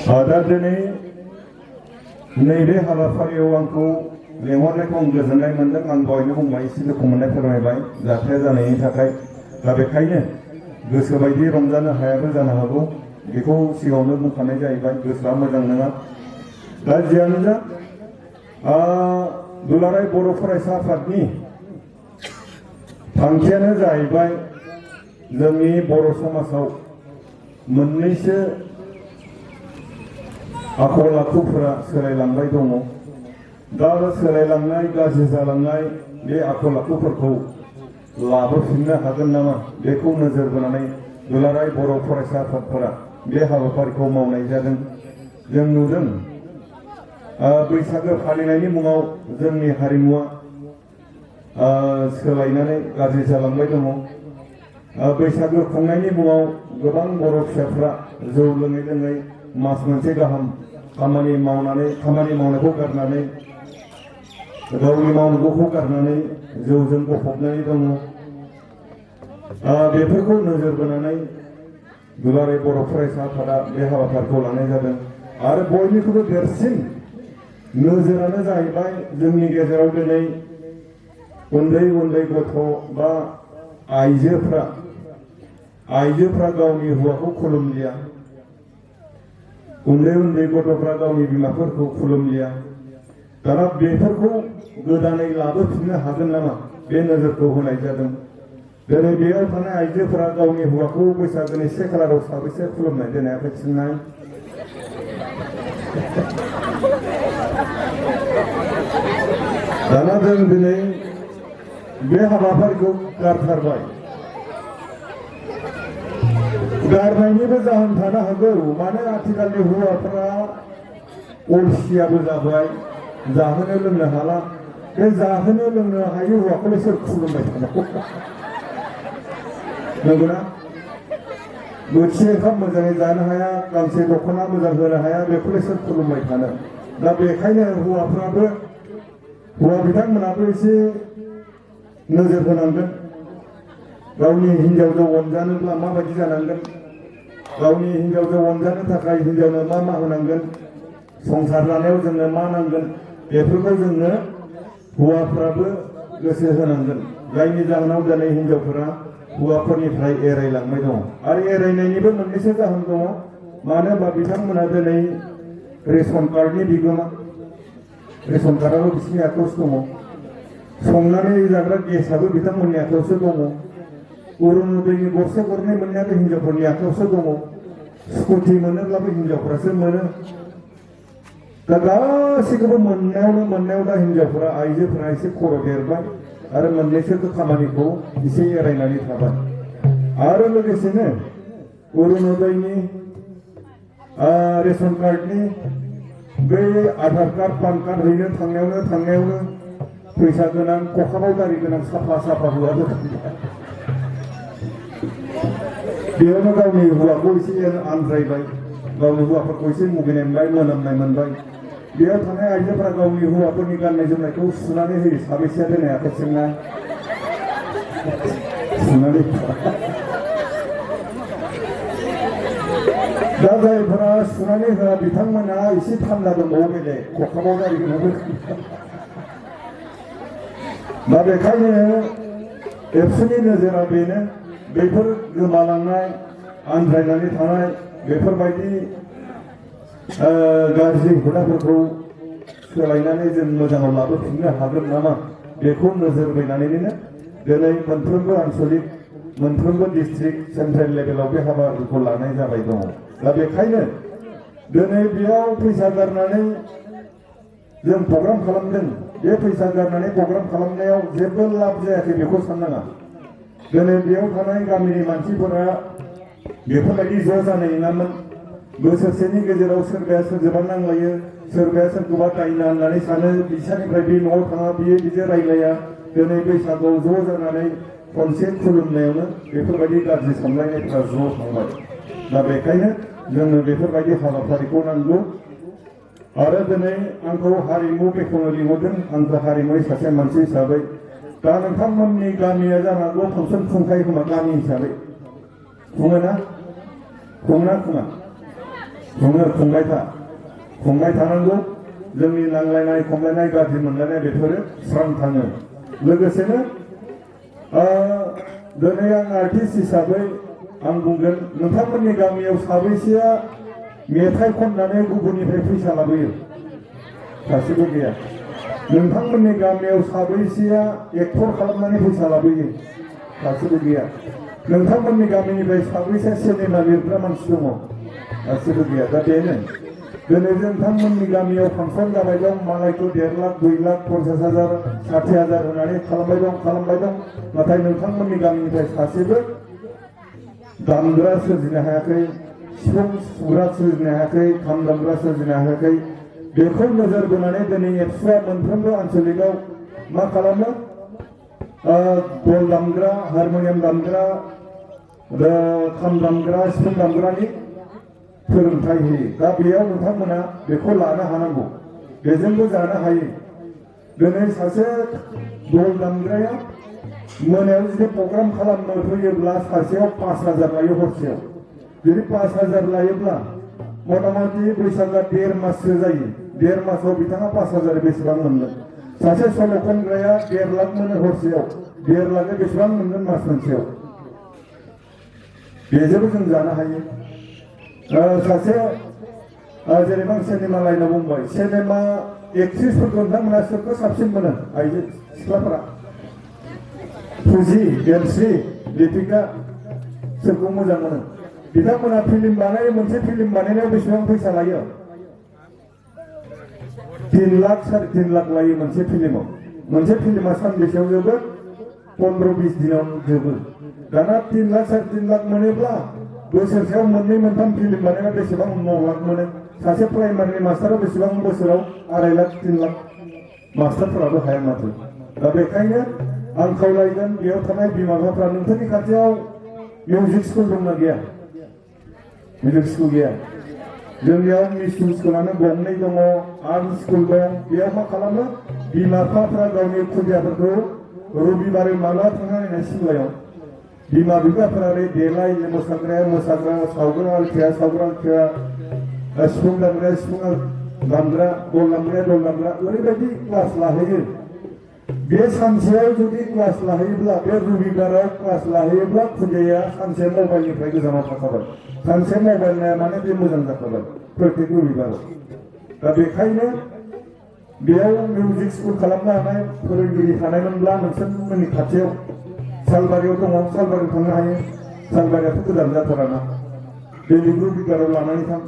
दा दिनै नैबे हाबाफारियाव आंखौ लेंहरनायखौ आं गोजोननाय मोनदों। आं दहायनो बुंबाय एसे दुखु मोननाय फोरमायबाय जाथाया जानायनि थाखाय। दा बेखायनो गोसो बायदि रंजानो हायाबो जानो हागौ, बेखौ सिगाङावनो बुंखानाय जाहैबाय। गोसोआ मोजां नङा। दा जियानो जा दुलाराय बर' फरायसा आफादनि थांखियानो जाहैबाय जोंनि बर' समाजाव मोननैसो आखल आखुफोरा सोलायलांबाय दङ। दा सोलायलांनाय गाज्रि जालांनाय बे आखल आखुफोरखौ लाबोफिननो हागोन नामा, बेखौ नोजोर बोनानै दुलाराय बर' फरायसा आफादफोरा बे हाबाफारिखौ मावनाय जादों। जों नुदों बैसागो फालिनायनि मुङाव जोंनि हारिमुवा सोलायनानै गाज्रि जालांबाय दङ। बैसागो खुंनायनि मुङाव गोबां बर' फिसाफ्रा जौ लोङै लोङै मास मोनसे गाहाम खामानि मावनायखौ गारनानै, गावनि मावनांगौखौ गारनानै जौजों गफबनानै दङ। बेफोरखौ नोजोर बोनानै दुलाराय बर' फरायसा आफादा बे हाबाफारिखौ लानाय जादों। आरो बयनिख्रुइबो देरसिन नोजोरानो जाहैबाय जोंनि गेजेराव दिनै उन्दै उन्दै गथ' बा आइजोफ्रा गावनि हौवाखौ खुलुमलिया, उन्दै उन्दै गथ'फ्रा गावनि बिमाफोरखौ खुलुमलिया। दाना बेफोरखौ गोदानै लाबोफिननो हागोन नामा, बे नोजोरखौ होनाय जादों। दिनै बेयाव थानाय आइजोफोरा गावनि हौवाखौ बैसागोनि 1 खालाराव साबैसे खुलुमनाय दिनै आखाइ थिखांनाय? दाना जों दिनै बे हाबाफारिखौ गारथारबाय। गारनायनिबो जाहोन थानो हागौ, मानो आथिखालनि हौवाफोरा अलसियाबो जाबाय, जाहोनो लोंनो हाला। बे जाहोनो लोंनो हायै हौवाखौलाय सोर खुलुमबाय थानांगौ? नंगौना? बोथिसे ओंखाम मोजाङै जानो हाया, गांसे दख'ना मोजां होनो हाया, बेखौलाय सोर खुलुमबाय थानो? दा बेखायनो हौवा बिथांमोनाबो एसे नोजोर होनांगोन। गावनि हिन्जावजों अनजानोब्ला माबायदि जानांगोन, गावनि हिन्जावजों अनजानो थाखाय हिन्जावनो मा होनांगोन, संसार जानायाव जोंनो मा नांगोन, बेफोरखौ जोंनो हौवाफ्राबो गोसो होनांगोन। जायनि जाहोनाव दिनै हिन्जावफोरा हौवाफोरनिफ्राय एरायलांबाय दङ। आरो एरायनायनिबो मोननैसो जाहोन दङ। मानो होनबा बिथांमोना दिनै रेशन कार्डनि बिगोमा, रेशन कार्डआबो बिसोरनि आखायावसो दङ। संनानै जाग्रा गेसआबो बिथांमोननि आखायावसो दङ। अरुण'दयनि गरसे गरनै मोननायाबो हिन्जावफोरनि आखायावसो दङ। स्कुटि मोनोब्लाबो हिन्जावफोरासो मोनो। दा गासैखौबो मोननायाव दा हिन्जावफोरा, आइजोफोरा एसे खर' देरबाय आरो मोननैसो खामानिखौ एसे एरायनानै थाबाय। आरो लोगोसेनो अरुण'दयनि रेशन कार्डनि बै आधार कार्ड पान कार्ड हैनो थांनायावनो फैसा गोनां, खखाबाव दारि गोनां साफा हौवाबो बेयावनो गावनि हौवाखौ एसे आनज्रायबाय, गावनि हौवाफोरखौ एसे मुगैनाय मोनबाय, मोनामनाय मोनबाय। बेयाव थानाय आइजोफोरा गावनि हौवाफोरनि गाननाय जोमनायखौ सुनानै होयो। साबैसेया दिनै आखाइ थिखांनाय? सुनानै दा जायफोरा सुनानै होआ बिथांमोना एसे थान्दा दंबावो, बेलाय खखाबाव दारि गोनांबो। दा बेखायनो एबसुनि नोजोरा बेनो, बेफोर गोमालांनाय, आनज्रायनानै थानाय बेफोरबायदि गाज्रि हुदाफोरखौ सोलायनानै जों मोजाङाव लाबोफिननो हागोन नामा, बेखौ नोजोर बोनानैनो दिनै मोनफ्रोमबो आनसलिक, मोनफ्रोमबो डिस्ट्रिक्ट, सेन्ट्रेल लेभेलाव बे हाबाफारिखौ लानाय जाबाय दङ। दा बेखायनो दिनै बेयाव फैसा गारनानै जों प्रग्राम खालामदों। बे फैसा गारनानै प्रग्राम खालामनायाव जेबो लाब जायाखै बेखौ साननाङा। दिनै बेयाव थानाय गामिनि मानसिफोरा बेफोरबायदि ज' जानाय नङामोन। बोसोरसेनि गेजेराव सोरबाया सोरजोंबा नांलायो, सोरबाया सोरखौबा दायना होननानै सानो, बिसोरनिफ्राय बे न'आव थाङा, बिदि रायलाया। दिनै बैसागुआव ज' जानानै खनसे खुलुमनायावनो बेफोरबायदि गाज्रि सानलायनायफ्रा ज' थांबाय। दा बेखायनो जोंनो बेफोरबायदि हाबाफारिखौ नांगौ। आरो दिनै आंखौ हारिमु बेखेवनो लिंहरदों। आंखौ हारिमुनि सासे मानसि हिसाबै, दा नोंथांमोननि गामिया जानो हागौ फांसन खुंखायो खोमा, गामि हिसाबै खुङोना खुङा? खुङो खुंबाय थानांगौ जोंनि नांलायनाय खमलायनाय गाज्रि मोनलायनाय बेफोरो स्रां थाङो लोगोसेनो दिनै आं आर्टिस्ट हिसाबै आं बुंगोन नोंथांमोननि गामियाव साबैसेया मेथाइ खननानै गुबुननिफ्राय फैसा लाबोयो सासेबो गैया नोंथांमोननि गामियाव साबैसेया एक्टर खालामनानै फैसा लाबोयो सासेबो गैया नोंथांमोननि गामिनिफ्राय साबैसेया सिनेमा लिरग्रा मानसि दङ सासेबो गैया दा बेनो दिनै नोंथांमोननि गामियाव फांसन जाबाय दं मालायखौ 1.5 लाख 2 लाख 50,000 60,000 होनानै खालामबाय दं नाथाय नोंथांमोननि गामिनिफ्राय सासेबो दामग्रा सोरजिनो हायाखै सिफुं सुग्रा सोरजिनो हायाखै खाम दामग्रा सोरजिनो हायाखै बेखौ नोजोर बोनानै दिनै एबसुआ मोनफ्रोमबो आन्चलिकआव मा खालामो दल दामग्रा हारमनियाम दामग्रा खाम दामग्रा सिफुं दामग्रानि फोरोंथाय होयो दा बेयाव नोंथांमोना बेखौ लानो हानांगौ बेजोंबो जानो हायो दिनै सासे दल दामग्राया मोनायाव जुदि प्रग्राम खालामनो फैयोब्ला सासेयाव 5,000 लायो हरसेयाव जुदि 5,000 लायोब्ला मथा-मथि बैसागआ 1.5 माससो जायो 1.5 मासाव बिथाङा 5,000 बेसेबां मोनगोन सासे सल' खनग्राया 1.5 लाख मोनो हरसेयाव 1.5 लाखआ बेसेबां मोनगोन मास मोनसेयाव बेजोंबो जों जानो हायो सासे जेनेबा सिनेमा लाइनाव बुंबाय सिनेमा एक्ट्रिसफोरखौ नोंथांमोना सोरखौ साबसिन मोनो आइजो सिख्लाफोरा फुजि गेमस्रि दीपिका सोरखौ मोजां मोनो बिथांमोना फिल्म बानायो मोनसे फिल्म बानायनायाव बेसेबां फैसा लायो 3 लाख 3.5 लाख लायो मोनसे फिल्मा सानबेसेयाव जोबो 15-20 दिनाव जोबो दाना 3 लाख 3.5 लाख मोनोब्ला बोसोरसेयाव 2-3 फिल्म बानायबा बेसेबां 9 लाख मोनो सासे प्राइमारि मास्टाराव बेसेबां बोसोराव 2.5 लाख 3 लाख मास्टारफोराबो हाया माथो दा बेखायनो आं खावलायगोन बेयाव थानाय बिमा बिफाफ्रा नोंथांनि खाथियाव मिउजिक स्कुल दंना गैया मिउजिक स्कुल गैया जोंनियाव मिउजिक स्कुलानो 2 दङ आर्ट स्कुल दं बेयाव मा खालामो बिमा बिफाफ्रा गावनि खुदियाफोरखौ रबिबारै माब्ला थांनानै सिमलायाव बिमा बिफाफोरा देलाय मोसाग्रा सावग्रा आलखिया सिफुं दामग्रा सिफुं दामग्रा दल दामग्रा ओरैबायदि क्लास लाहैयो बे सानसेयाव जुदि क्लास लाहैयोब्ला बे रबिबाराव क्लास लाहैयोब्ला खुदियाया सानसे मबाइलनिफ्राय गोजानाव थाखाबाय सानसे मबाइल नाया माने बे मोजां जाखाबाय प्रत्येक रबिबाराव दा बेखायनो बेयाव मिउजिक स्कुल खालामनो हानाय फोरोंगिरि थानायमोनब्ला नोंसोरमोननि खाथियाव सालबारियाव दङ सालबारियाव थांनो हायो सालबारियाथ' गोदान जाथाराना बेलिगुर बिगाराव लानानै थां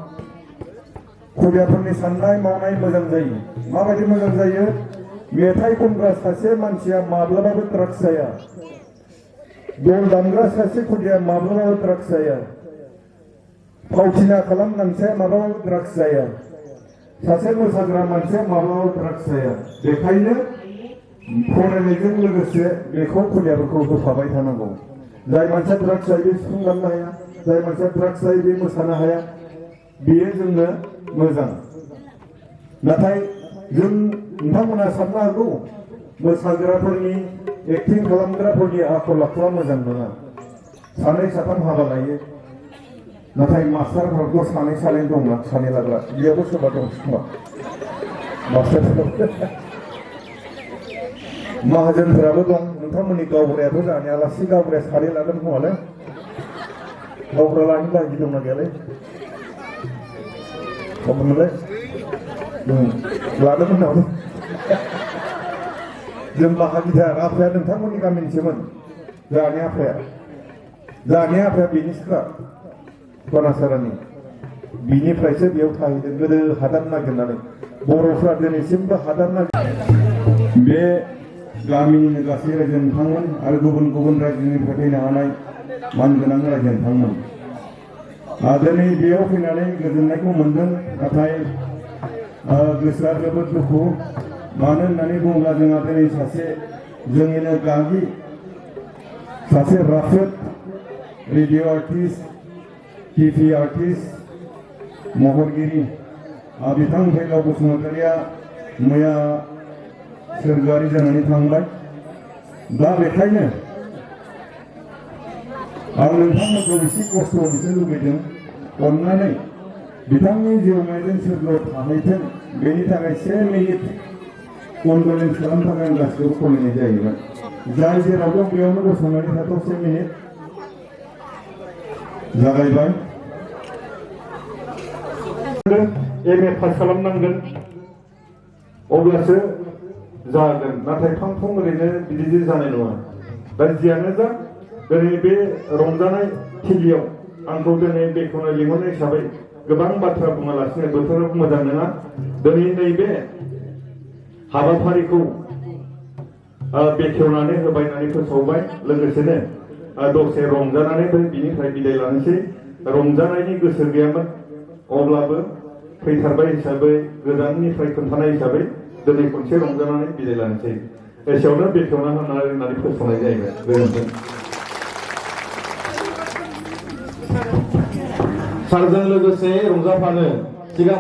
खुदियाफोरनि साननाय मावनाय मोजां जायो माबायदि मोजां जायो मेथाइ खनग्रा सासे मानसिया माब्लाबाबो ड्राग्स जाया दल दामग्रा सासे खुदिया माब्लाबाबो ड्राग्स जाया फावथिना खालामनांसिया माब्लाबाबो ड्राग्स जाया सासे मोसाग्रा मानसिया माब्लाबाबो ड्राग्स जाया बेखायनो फरायनायजों लोगोसे बेखौ खुदियाफोरखौ होफाबाय थानांगौ जाय मानसिया ड्राग्स जायो बे सिफुं दामनो हाया जाय मानसिया ड्राग्स जायो बे मोसानो हाया बेयो जोंनो मोजां नाथाय जों नोंथांमोना साननो हागौ मोसाग्राफोरनि एक्टिं खालामग्राफोरनि आखल आखुआ मोजां नङा 2-3 हाबा लायो नाथाय मास्टारफोरखौ 2-3 दंना 2 लाग्रा बेयावबो सोरबा दं खोमा मास्टारफोर माहाजोनफोराबो दं नोंथांमोननि गावबुरायाथ' जानि आलासि गावबुराया 2 लागोन खोमालै गावबुरा लानो बाहागि दंना गैयालै खबरमोनलाय लादोंमोन नामा जों बाहागिदार आफाया नोंथांमोननि गामिनिसोमोन जानि आफाया बेनि सिख्ला बनासारानि बिनिफ्रायसो बेयाव थाहैदों गोदो हादान नागिरनानै बर'फ्रा दिनैसिमबो हादान बे गामिनिनो गासै रायजो नोंथांमोन आरो गुबुन रायजोनिफ्राय फैनो हानाय मानगोनां रायजो नोंथांमोन दिनै बेयाव फैनानै गोजोननायखौ मोनदों नाथाय गोसोआ जोबोद दुखु मानो होननानै बुङोब्ला जोंहा दिनै सासे जोंनिनो गागि सासे राफोद रेडिअ आर्टिस्ट टिभि आर्टिस्ट महरगिरि बिथां फैलाव बसुमतारिया मैया सोरगोआरि जानानै थांबाय दा बेखायनो आं नोंथांमोनखौ एसे खस्थ' मोनसे लुबैदों अननानै बिथांनि जिउमाजों सोरगोआव थाहैथों बेनि थाखाय 1 मिनिट कन्डलेन्स खालामनो थाखाय आं गासिखौबो खावलायनाय जाहैबाय जाय जेराव दं बेयावनो गसंनानै थाथ' 1 मिनिट जागायबाय MA पास खालामनांगोन अब्लासो जागोन नाथाय फां फुं ओरैनो बिदि जानाय नङा दा जियानो जा दिनै बे रंजानाय थिलियाव आंखौ दिनै बेखेवनो लिंहरनाय हिसाबै गोबां बाथ्रा बुङालासिनो बोथोराव मोजां नङा दिनै नैबे हाबाफारिखौ बेखेवनानै होबाय होननानै फोसावबाय लोगोसेनो दसे रंजानानै बिनिफ्राय बिदाय लानोसै रंजानायनि गोसो गैयामोन अब्लाबो फैथारबाय हिसाबै गोजाननिफ्राय खोन्थानाय हिसाबै दिनै खनसे रंजानानै बिदाय लानोसै एसेयावनो बेखेवना होननानै फोसावनाय जाहैबाय गोजोन्थों सारजों लोगोसे रंजाफानो सिगां